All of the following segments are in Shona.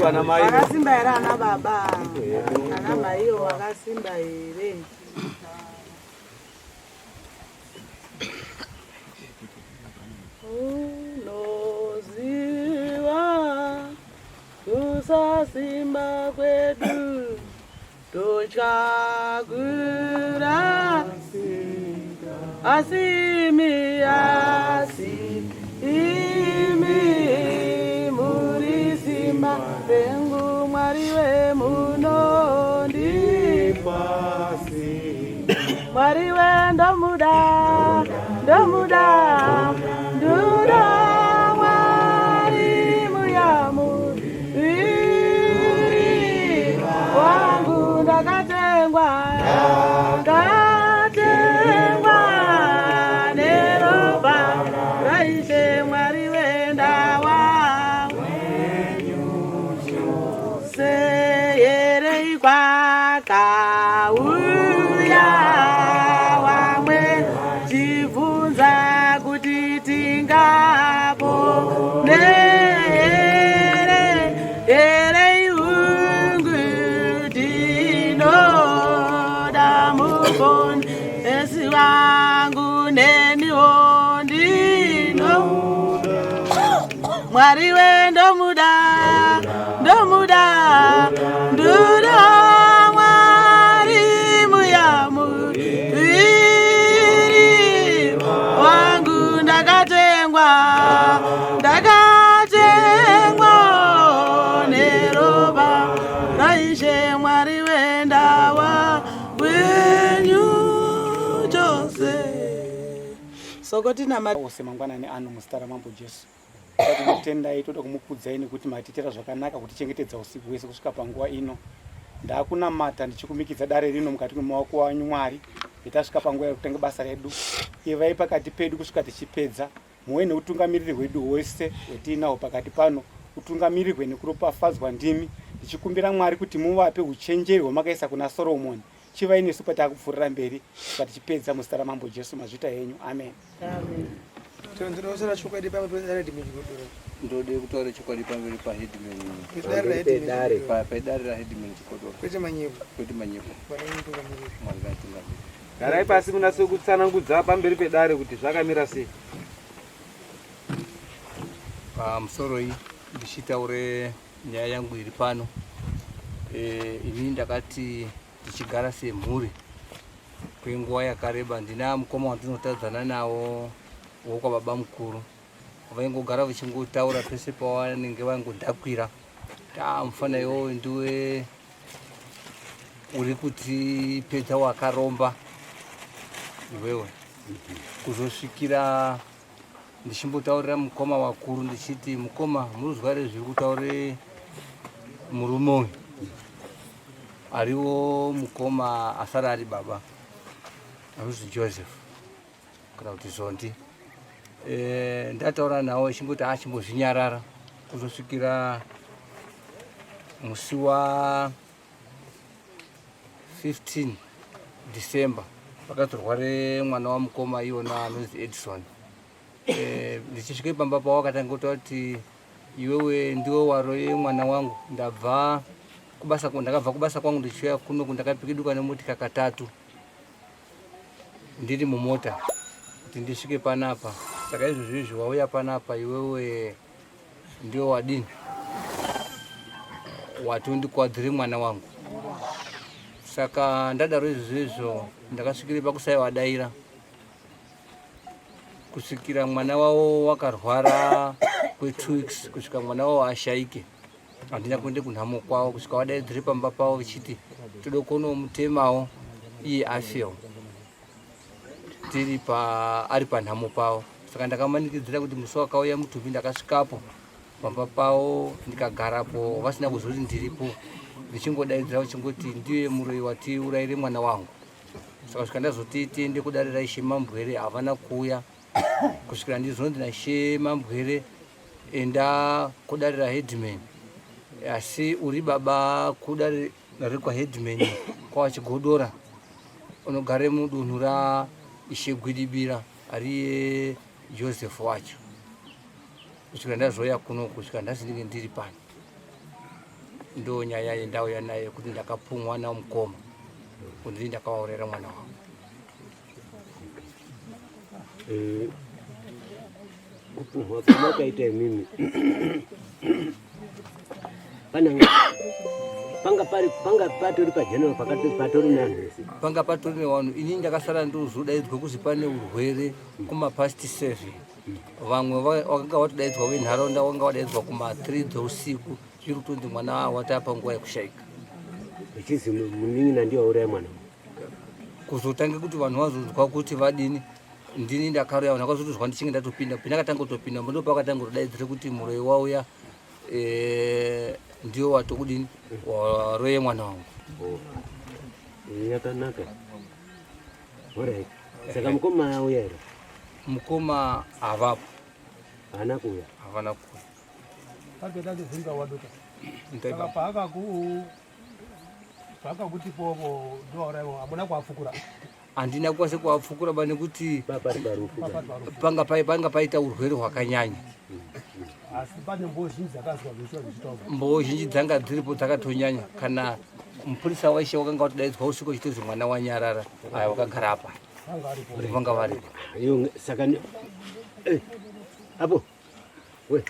Ana mai. Vakasimba here ana baba? Ana maiwo vakasimba here? Unoziva kusasimba kwedu totya kurasika asi imi asi imi muri simba rengu Mwari wemunondipa Mwari we ndomuda ndomuda ndoda Mwari muyamu wangu ndakatengwa ndakatengwa neropa raIshe Mwari wendawa seyerei kwakauya wamwe chibvunza kuti tingapone here here iungu tinoda muponesi wangu neniwo ndino Mwari we ndomuda ndomuda ndoda Mwari muyamu iri wangu ndakatengwa ndakatengwa neropa raIshe Mwari wendawa wenyu chose sokotina ose mangwanani ano muzita ramambo Jesu. Toda kumutendai, toda kumukudzai nekuti matiitira zvakanaka kutichengetedza usiku hwese kusvika panguva ino. Ndakunamata ndichikumikidza dare rino mukati memaoko anyu Mwari, itasvika panguva yekutanga basa redu. Ivai pakati pedu kusvika tichipedza. Muve neutungamiriri hwedu hwese hwetiinahwo pakati pano, utungamirirwe nekuropafadzwa ndimi. Ndichikumbira Mwari kuti muvape uchenjeri hwamakaisa kuna Soromoni. Chivai nesu patakupfuurira mberi kusvika tichipedza muzita raMambo Jesu mazvita henyu. Amen. Amen. Ndinotaura chokwadi pamberi peheadman Chigodora. Ndode kutaura chokwadi pamberi paheadman. Pedare raheadman Chigodora. Kwete manyepo. Kwete manyepo. Mwari vatungamiriri. Garai pasi munatse kutsanangudza pamberi pedare kuti zvakamira sei. Pamusoroi ndichitaure nyaya yangu iri pano. E, ini ndakati tichigara semhuri kwenguva yakareba ndina mukoma wandinotadzana nawo wokwababa mukuru vaingogara vachingotaura pese pavanenge vangodhakwira ta mufana iwowo ndiwe uri kutipedza wakaromba iwewe kuzosvikira ndichimbotaurira mukoma vakuru ndichiti mukoma murikuzwa here zviri kutaure murume uyu ariwo mukoma asara ari baba anonzi joseph kana kuti zondi e, ndataura nawo ichimboti achimbozvinyarara kuzosvikira musi wa 15 December pakatorware mwana wamukoma iwona anonzi Edison. Eh, ndichisvike pamba pavo akatanga kutaura kuti iwewe ndiwe waroye mwana wangu ndabva kubasa ndakabva kubasa kwangu ndichiuya kuno ndakapikiduka nemotika katatu ndiri mumota kuti ndisvike panapa saka izvozvo izvi wauya panapa iwewe Ndiwe wadini? Watondikuwadzire mwana wangu. Saka ndadaro izvozvo izvo ndakasvikire pakusaiwadaira kusvikira mwana wavo wakarwara kwe2 weeks kusvika mwana wavo ashaike handina kuende kunhamo kwavo kusvika vadaidzire pamba pavo vechiti toda kuonomutemawo iye afewo tiri pa ari panhamo pavo saka ndakamanikidzira kuti musi wakauya mutumbi ndakasvikapo pamba pavo ndikagarapo vasina kuziva kuti ndiripo ndichingodaidzira vachingoti ndiye muroyi watiurayire mwana wangu saka svika ndazoti tiende kudare raishe mambwere havana kuuya kusvikira ndizonzi naishe mambwere enda kudare raheadman asi uri baba kudare rekwaheadman kwawachigodora unogare mudunhu ra Ishe Gwidibira ariye Joseph wacho kusvika ndazouya kuno kusvika nhasi ndinge ndiri pano. Ndo nyaya yendauya nayo yekuti ndakapumwa namukoma kunzi ndakawaurera mwana wangu. Eh, kupumhwa kwamakaita imimi pananga panga pari panga patori pageneral pakati patori nevanhu vese panga patori nevanhu ini ndakasara ndozodaidzwa kuzi pane urwere kumapast 7 vamwe vakanga vatodaidzwa venharaunda vakanga vadaidzwa kuma3 dzeusiku zviri kutonzi mwana watapa nguva yekushaika ichizi munin'ina ndiye wauraya mwana kuzotange kuti vanhu vazonzwa kuti vadini ndini ndakaroya vanhu vakazotozwa ndichinge ndatopinda pandakatanga kutopinda ndo pakatanga kutodaidzira kuti muroyi wauya eh, ndiwo watokudini waroye mwana wangu oh. Yakanaka orit saka mukoma auya here mukoma havapo haana kuuya havana kuuya Saka paakaku paakakuti popo ndowauraiwa hamuna kuafukura. Handina kukwanisa kuafukura ba nekuti pari parufu panga pai panga paita urwere hwakanyanya. Asi pane mboo zhinji dzakazwa zvichiwa zvichitaurwa. Mboo zhinji dzanga dziripo dzakatonyanya kana mupurisa waishe wakanga watodaidzwa usiku uchitozi mwana wanyarara aya wakagara apa. Vanga varipo. Vanga varipo. Iyo saka eh, apo we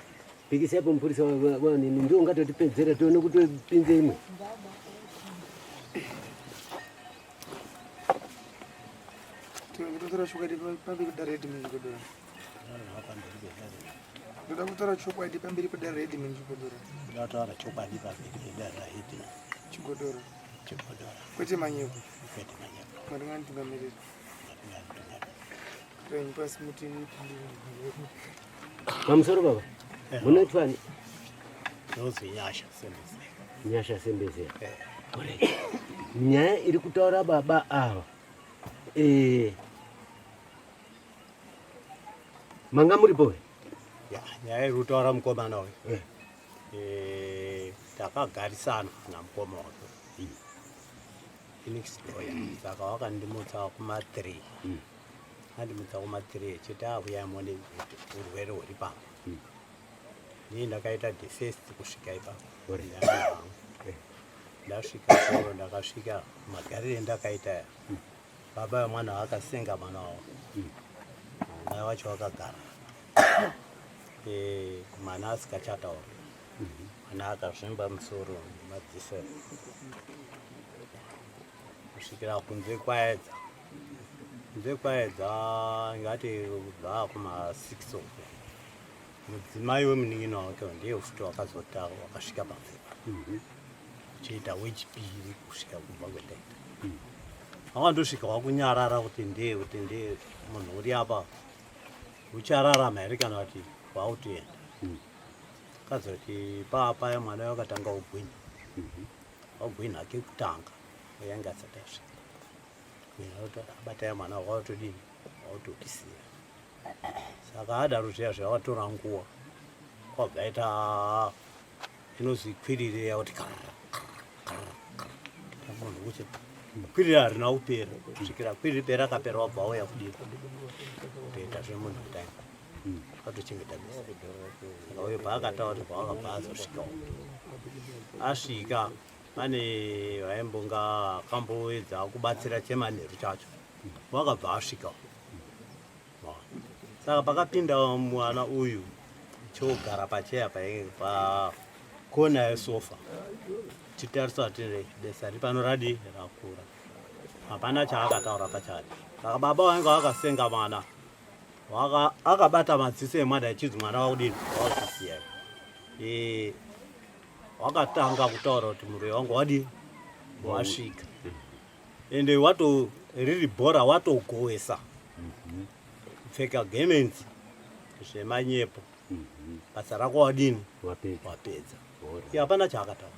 pikisa apo mupurisa wanini ndio ungatotipedzera tione kutopinze imwe. Totora chokwadi pamberi pedare redu Chigodora. Ndoda kutaura chokwadi pamberi pedare redu Chigodora. Ndoda kutaura chokwadi pamberi pedare raHedman Chigodora. Chigodora. Kwete manyepo. Kwete manyepo. Mwari ngandinditungamirire. Renyu pasi muti Pamusoro baba. Munoitwani? Ndozwi Nyasha Sembezera. Nyasha Sembezera. Alright. Nyaya iri kutaura baba ava. Eh. Manga muripo here? Ya, nyaya iri kutaura mukomana uyu. Eh. Eh, takagarisana namukoma wake. Phoenix Lawyer. Saka wakandimutsa kuma 3. Andimutsa kuma 3 echiti auya muone urwere huri pano. Ndini ndakaita the first kusvika ipapo. Ndasvika koro ndakasvika magarire ndakaita ya. Baba vemwana vakasenga mwana wavo. Mai wacho vakagara. Eh, mwana asikachataura. Mwana akazvimba musoro nemadziso kusvikira kunze kwaedza. Kunze kwaedza ngati kubva kuma 6 uko. Mudzimai wemunin'ina wake ndiye futi wakazota wakasvika panze uchiita wechipiri kusvika kubva kwendaita. Wakandosvika wakunyarara kuti ndiye kuti ndiye munhu uri apa uchararama here kana kuti wautoenda. Kazoti papa mwana wakatanga kugwinha. Wagwinha kekutanga yanga asati asvika. Gwinha abata mwana wakatodini wautotisiya. Saka adaro zviya zvavatora nguva kwabva aita inozwi kwirire yakuti munhu kuti kwirire harina kupera kusvikira kwirire pera akapera wabva wauya kudii kutoita zvemunhu kuti ayi atochengeta besa. Saka uyo paakataura kuti paakabva azosvikawo asvika pane vaimbonga akamboedza kubatsira chemanheru chacho wakabva asvikawo. Saka pakapinda mwana uyu chogara pacheya pakona yesofa chitarisa kuti besa riri pano radi rakura hapana chaakataura pachadi. Saka baba vainge vakasenga mwana akabata madziso emwana echinzi mwana wakudini wakusiya e, wakatanga kutaura kuti muroyi wangu wadii wasvika ende wato riri bhora watogowesa kupfeka gemenzi zvemanyepo basa rako wadini wapedza hapana chaakataura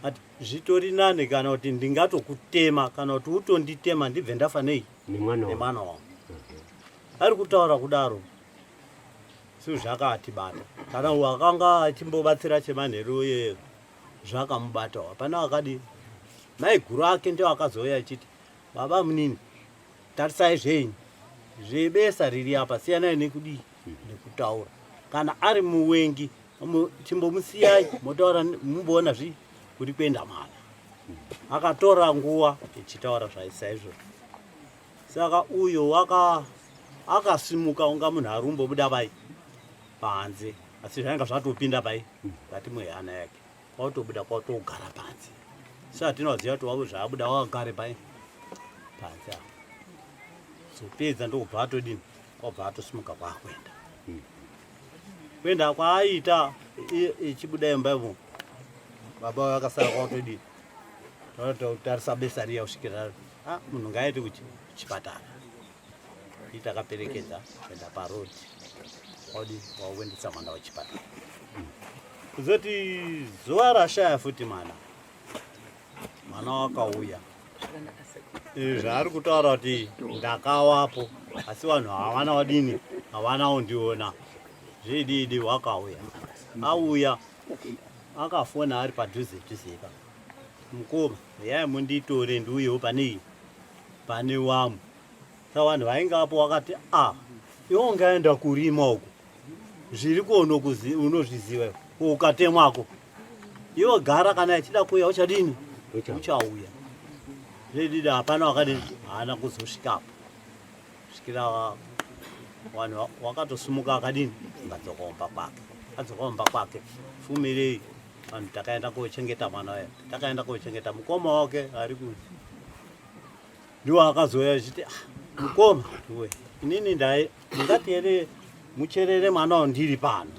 ati zvitori nani kana kuti ndingatokutema kana kuti utonditema ndibve ndafa nei nemwana wangu ari kutaura kudaro su zvakatibata kana wakanga achimbobatsira chemanheru uye zvakamubatawo hapana wakadii maiguru ake ndiwo akazouya achiti baba munini tarisai zvenyu zvebesa riri apa siyanai nekudii nekutaura kana ari muwengi. Chimbomusiyai motaura mumboona zvi kuri kuenda mwana. Akatora nguva ichitaura zvaisa izvozvo. Saka uyo waka akasimuka unga munhu ari kumbobuda pai panze asi zvainga zvatopinda pai kati mwehana yake kwautobuda kwautogara panze so hatinoziva kuti wavo zvaabuda wakagare pai panze apo zopedza ndokubva atodini kwabva atosimuka kwakuenda kuenda kwaaita ichibuda imba imo baba vakasara kwakutodii totarisa besa riya kusvikira ah, munhu ngaaite kuchipatara itakaperekedza kuenda paroad odi wakuendesa mwana wechipatara kuzoti zuva rashaya futi mwana mwana wakauya zvaari kutaura kuti ndakawapo asi vanhu havana wadini havana undiona zvididi wakauya auya akafona ari padhuze dhuze ipa mukoma yai munditore ndiuyewo pane pane wamwe sa vanhu vainge apo wakati a ah, iwe ungaenda kurima uku zviri kuono unozviziva ukatemwako iwe gara kana ichida kuuya uchadini uchauya zvedida hapana wakadini haana kuzosvikapo svikira vanhu wakatosimuka akadini akadzoka kumba kwake adzoka kumba kwake fumirei vanhu takaenda kochengeta mwana uya takaenda kochengeta mukoma wake ari kunzi ndiwo akazouya achiti ah, mukoma iwe inini ndai mungati here mucherere mwana wa ndiri pano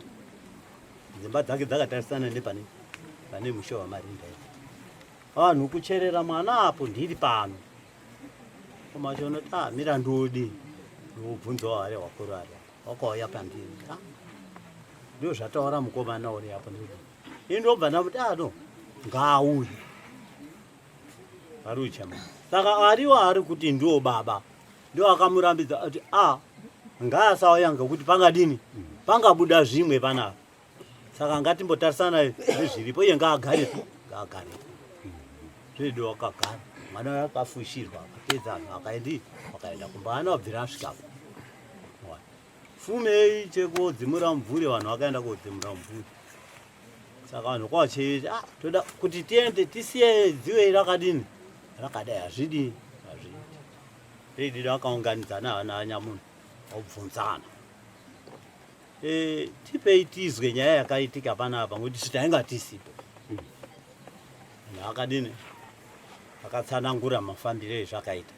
dzimba dzake dzakatarisana nepane pane musha wamarinda vanhu kucherera mwana apo ndiri pano mukoma wacho unoti ah mira ndodi ndobvunzawo hari wakuru ari wakauya pandiri ah ndio zvataura mukomana uri apo ndodi ini ndobva ndamuti ah no ngaauye ari uchema saka ariwo ari kuti ndiwo baba ndio akamurambidza ati a ngaasauya ngekuti pangadini pangabuda zvimwe panapa saka ngatimbotarisana nezviripo iye ngaagarepo ngaagarepo zvedu wakagara mwana uyo akafushirwa akapedza anhu akaendi akaenda kumba ana wabvira asvikapo fumei chekuodzimura mumvuri vanhu vakaenda kodzimura mumvuri saka vanhu kwacheiti ah, toda kuti tiende tisiye dziwe rakadini rakadai hazvidii hazviiti reididi vakaunganidzana vana vanyamunhu vobvunzana e, tipei tizwe nyaya yakaitika panapa ngokuti isu tainga tisipo akadini akatsanangura mafambiro ezvakaita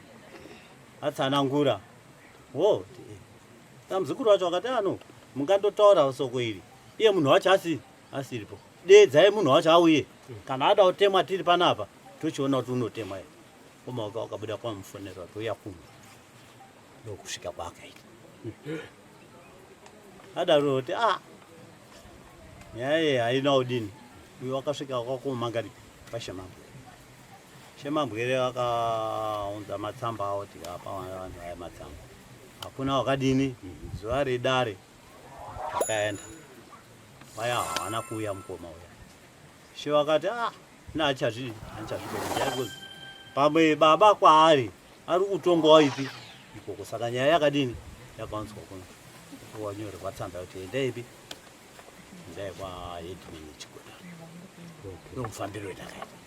atsanangura wo muzukuru wacho akati ano ah, mungandotaura soko iri iye munhu wacho asi asiripo deedzai munhu wacho auye kana ada kutemwa tiri panapa tochiona kuti unotemwa here omauka wakabuda kwamufonera kuti uya kuno ndokusvika kwaakaita adaro kuti ah nyaya iyi haina kudini uyo wakasvika kwakumangari kwashemambwere shemambwere vakaunza matsamba awo tikapa vanhu vaya matsamba hakuna wakadini zuva redare vakaenda vaya havana kuuya mukoma uya she vakati ah naachazvi achazvigoni pamwe baba kwaari ari kutongwa ipi ikoko saka nyaya yakadini yakaunzwa kuno wanyorerwa tsamba yekuti endai ipi endai kwaheadman chigoda ndomufambiro wetakaita.